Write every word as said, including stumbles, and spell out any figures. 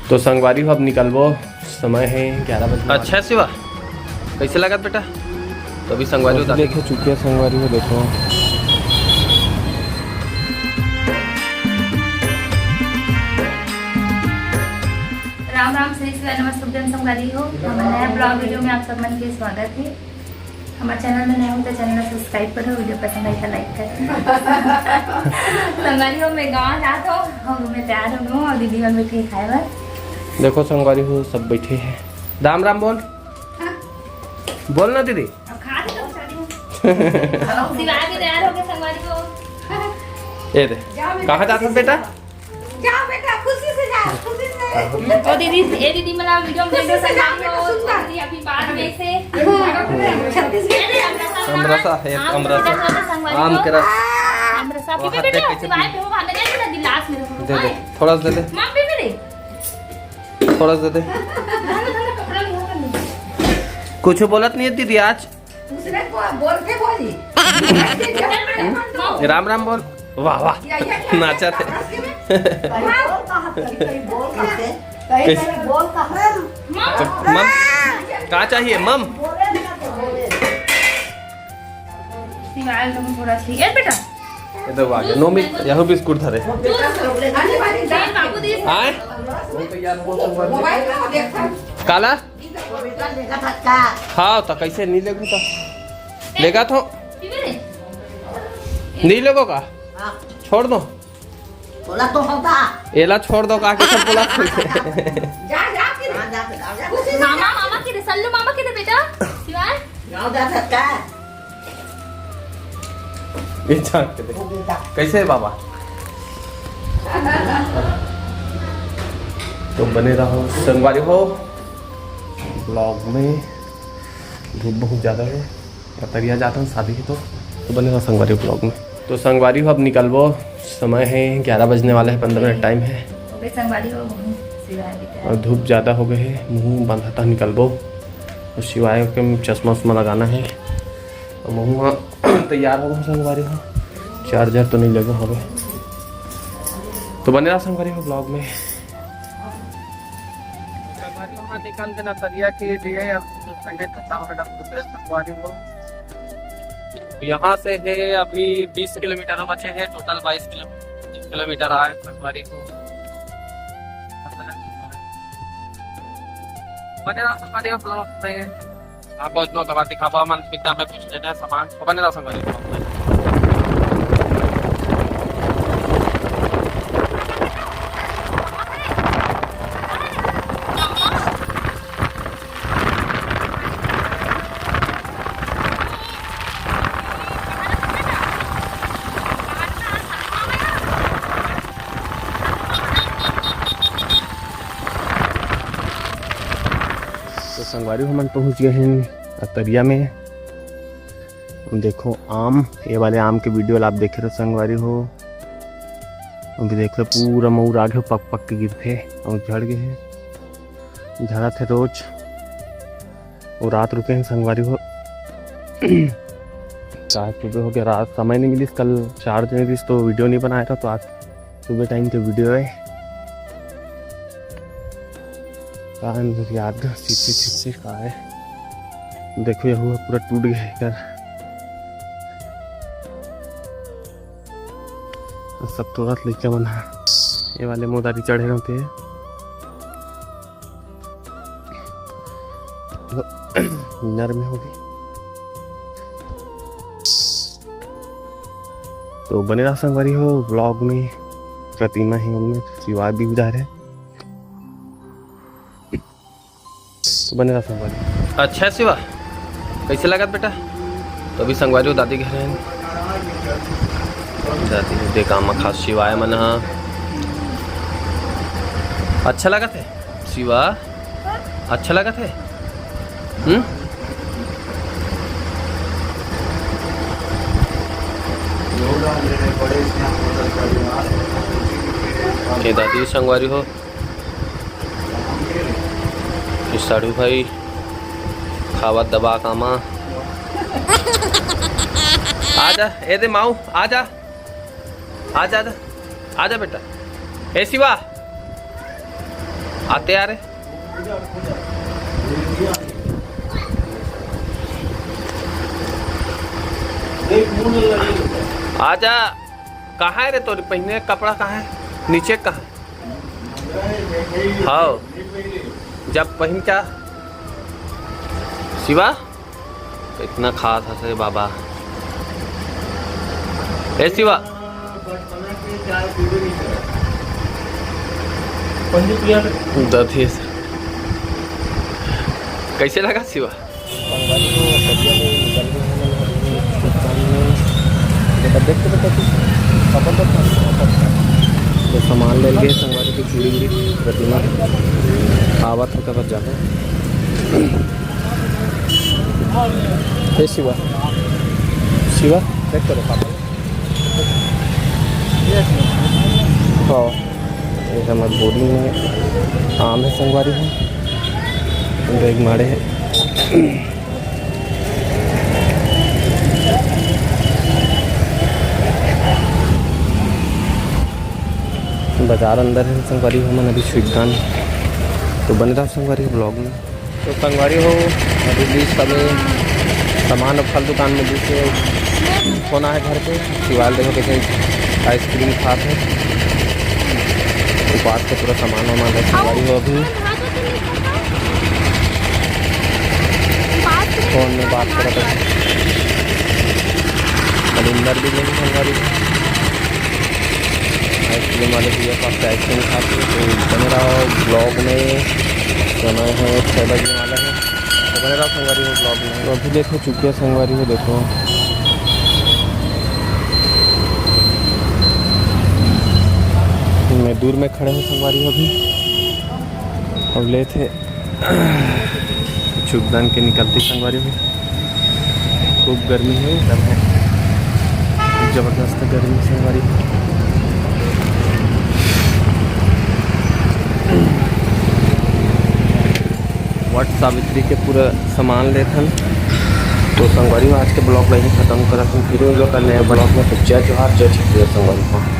तो संगवारी हो, अब निकलबो, समय है ग्यारह बजे। अच्छा शिवा, कैसे लगत बेटा? तो अभी संगवारी हो, अभी दादी देखो, चुकिया संगवारी हो, देखो। राम राम, श्री शिवाय नमस्तुभ्यं संगवारी हो। हमर नया ब्लॉग वीडियो में आप सब मन के स्वागत है। हमर चैनल में नया हो तो चैनल ला सब्सक्राइब करो, वीडियो पसंद आई तो लाइक करो। संगवारी हो, मैं गाँव जात हो, हम मैं तैयार हो गए और दीदी मन बैठे खाए बर। देखो संगवारी हो, सब बैठे हैं। राम राम बोल। हाँ। बोल ना दीदी। अब खा दे तो चली। शिवाय भी तैयार हो गए संगवारी हो। ये दे। जाओ बेटा, कहाँ जात हो खुशी से बेटा? जाओ। जाओ बेटा, खुशी से जाओ, खुशी से। ओ दीदी, ए दीदी, मला वीडियो में खुशी से जाओ संगवारी बेटा, हो, सुंदर। दीदी अभी बाद में से। हाँ। छत्तीसगढ़ के अमरसा, अमरसा है, आम अमरसा। के रस। संगवारी आम हो। के रस। अमरसा वो पी हाथ बेटा, देख कैसे शिवाय पी। पे वो भांडा दे दे, गिलास में। दे दे, थोड़ा सा दे दे। माँ पी भी दे। थोड़ा सा दे दे। कुछ बोलत नहीं है दीदी आज। दूसरे को बोल के बोली। राम राम बोल। वाह वाह। या, या, क्या, नाचा क्या, थे। क्या, क्या, कहीं बोल कहाँ, कहीं, कहीं बोल कहाँ से? कहीं, कैसे? कहीं बोल कहाँ से? मम, का चाहिए मम? बोले ना तो बोले। शिवाय तुम थोड़ा सी, ए बेटा। इधर आ गया। नोमी, यह बिस्कुट धरे। दूध, दूध, बाबू दी। आए? मोबाइल में देखा। काला? हाँ, तो कैसे नहीं लेगो तो? लेगा तो? नहीं लेगो का? हाँ। छोड़ दो। बोला तो होता। एला छोड़ दो का, कैसे बोला? जा, जा, किधर? हाँ, जा, जा, जा। मामा, मामा किधर? सल्लू मामा किधर बेटा? शिवाय? गाँव जा सकता है। ये झांक के देख। वो बेटा। कैसे है बाबा? तो बने रहो संगवारी हो ब्लॉग में। धूप बहुत ज़्यादा है, पतरिया जाता हूँ शादी की, तो, तो बने रहो संगवारी ब्लॉग में। तो संगवारी हो, अब निकलबो, समय है ग्यारह बजने वाला है, पंद्रह मिनट टाइम है। ओके संगवारी हो, बहुत शिवाय की तरह। और धूप ज़्यादा हो गए है, मुँह बांधा था निकलबो। और शिवाय के चश्मा उश्मा लगाना है। और महू ह तैयार हो गए संगवारी हो, चार्जर तो नहीं लगा हवे, तो बने रहा संगवारी हो ब्लॉग में। संगवारी हो, निकल के नसरिया के लिए अब संगे तो साहब मैडम को संगवारी हो। यहाँ से है अभी बीस किलोमीटर बचे हैं, टोटल बाईस किलोमीटर आए संगवारी हो। बने रहा संगवारी हो ब्लॉग में। आप बहुत लोग हमारे दिखावा मन पिता में कुछ लेना है सामान, तो बने रहा संगवारी हो। तो संगवारी हो, हमन पहुंच गए हैं अतरिया में। देखो आम, ये वाले आम के वीडियो ला आप देखे रहो संगवारी हो। अभी देख लो पूरा मऊर आ गए, पक पक के गिरथे और झड़ गए हैं, झड़ा थे रोज। वो रात रुके हैं संगवारी हो। आज सुबह हो गया, रात समय नहीं मिलिस, कल चार दिन रिस तो वीडियो नहीं बनाया था, तो आज सुबह टाइम के वीडियो है। का अंदर याद गा, सीसे सीसे का है। देखो, ये हुआ पूरा टूट गया है कर। सब तोड़त लइका मन ह। ये वाले मोदारी चढ़े रहते हैं। नरम हो गई। तो बने रहा संगवारी हो ब्लॉग में। प्रतिमा ही उनमें शिवा भी उधर है, तो बने रहा संगवारी। अच्छा शिवा, कैसे लगत बेटा? तो अभी संगवारी हो दादी घर है, दादी हो देखा मखा शिवाय मन हा। अच्छा लगत है शिवा? अच्छा लगत है? हम्म। के दादी संगवारी हो, ये साढ़ू भाई खावत दबा कामा। आजा, ए दे माऊ, आजा। आजा, आजा, आजा बेटा। ए शिवा, आते आ रे। आजा। कहाँ है रे तोर पहिने कपड़ा, कहाँ है? नीचे कहाँ है? हाँ, जब पहिन क्या? शिवा, इतना खास हस रे बाबा। ए शिवा। दत ही। कैसे लगा शिवा? संगवारी हो, कटिया ले निकल गए हैं हमन अभी कुछ काम में। देखते तो कुछ खबर तो था, खबर था। तो सामान ले गए संगवारी की चूड़ी उड़ी प्रतिमा आवत होता बस जाता। हे शिवा, शिवा, चेक करो पापा। हाँ, ये हमर बोरी में आम है संगवारी हो, बैग माड़े है। बाजार अंदर है संगवारी हो, हमन अभी स्वीट दान। तो बने रहो संगवारी हो ब्लॉग में। तो संगवारी हो, अभी लिस्ट हमें सामान और फल दुकान में लिस्ट है। फोन आए घर पे, शिवाल देखो कैसे आइसक्रीम खात है। उपास के पूरा सामान वामान है संगवारी हो। अभी फोन में बात करत है। मनिंदर भी नहीं संगवारी। आइसक्रीम वाले भैया पास से आइसक्रीम खाते हैं, तो बने रहो ब्लॉग में। समय है छः बजने वाला है, तो बने रहो संगवारी हो ब्लॉग में। तो अभी लेट हो चुकी है संगवारी हो, देखो मैं दूर में खड़े हूँ संगवारी हो अभी। अब लेट है। चुगदान के निकलती संगवारी हो। खूब गर्मी है, एकदम है जबरदस्त गर्मी संगवारी। वट सावित्री के पूरा सामान लेथन। तो संगवारी हो, आज के ब्लॉग ला ही खत्म करत हन। फिर मिलबो कल नया ब्लॉग में। तो जय जोहार, जय छत्तीसगढ़ संगवारी हो।